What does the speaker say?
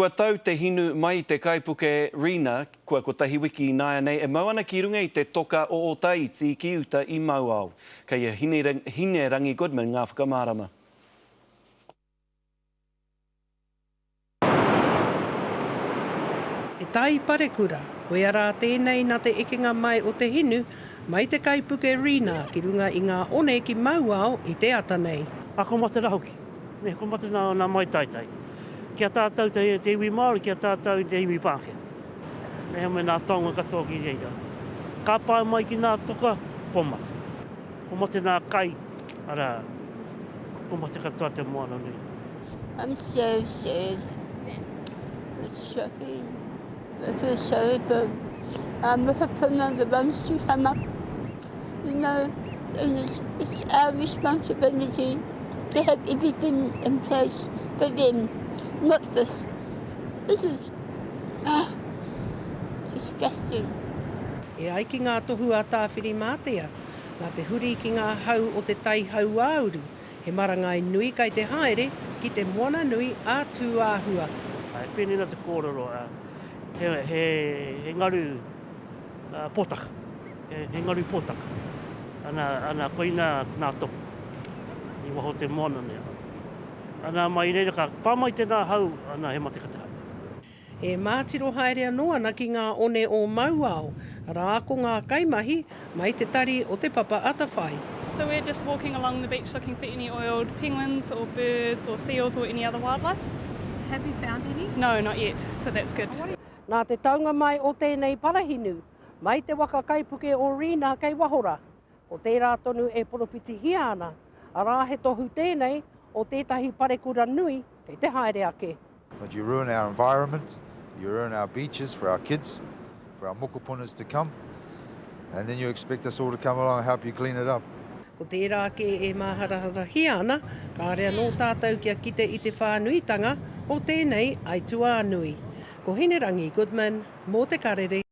Kua tau te hinu mai i te kaipuke Rina, kua kotahi wiki ināianei e mau ana ki runga i te toka o Ōtaiti ki uta i Mauao. Kei a Hinerangi Goodman ngā whakamārama. He tai parekura, koia rā tēnei nā te ekenga mai o te hinu mai te kaipuke Rina ki runga i ngā one ki Mauao i te ata nei. A ko mate ra hoki. Ne, ko mate na, na maitaitai. Ki a tātou te, te iwi Māori, ki a tātou te iwi Pākehā. Ne, me nā taonga katoa ki reira. Ka pae mai ki nā toka, kua mate. Kua mate nā kai, arā, kua mate katoa te moana nui. I'm so sad. It's shocking. I feel sorry for our mokopuna, the ones to come up. You know, and it's, it's our responsibility to have everything in place for them, not this. This is ah, disgusting. E ai ki ngā tohu a Tāwhirimātea, nā te huri ki ngā hau o te tai hauāuru, he marangai nui kai te haere ki te moana nui a Tūāhua. E pēnei ana te kōrero, he, he, he ngaru pōtaka, he, he ngaru pōtaka. Ana, ana, koina nā tohu i waho te moana nei. Ana, mai reira ka pā mai tēnā hau, ana, he mate ka te hau. E mātiro haere anō ana ki ngā one o Mauao, arā ko ngā kaimahi mai te tari o Te Papa Atawhai. So we're just walking along the beach looking for any oiled penguins or birds or seals or any other wildlife. Have you found any? No, not yet, so that's good. Nā te taunga mai o tēnei parahinu, mai te waka kaipuke o Rina kei waho rā, ko tērā tonu e poropitihia ana, arā he tohu tēnei o tētahi parekura nui kei te haere ake. But you ruin our environment, you ruin our beaches for our kids, for our mokopunas to come, and then you expect us all to come along and help you clean it up. Ko tērā kē e māharaharahia ana, kāre anō tātou kia kite i te whānuitanga o tēnei aituā nui. Ko Hinerangi Goodman mō Te Karere.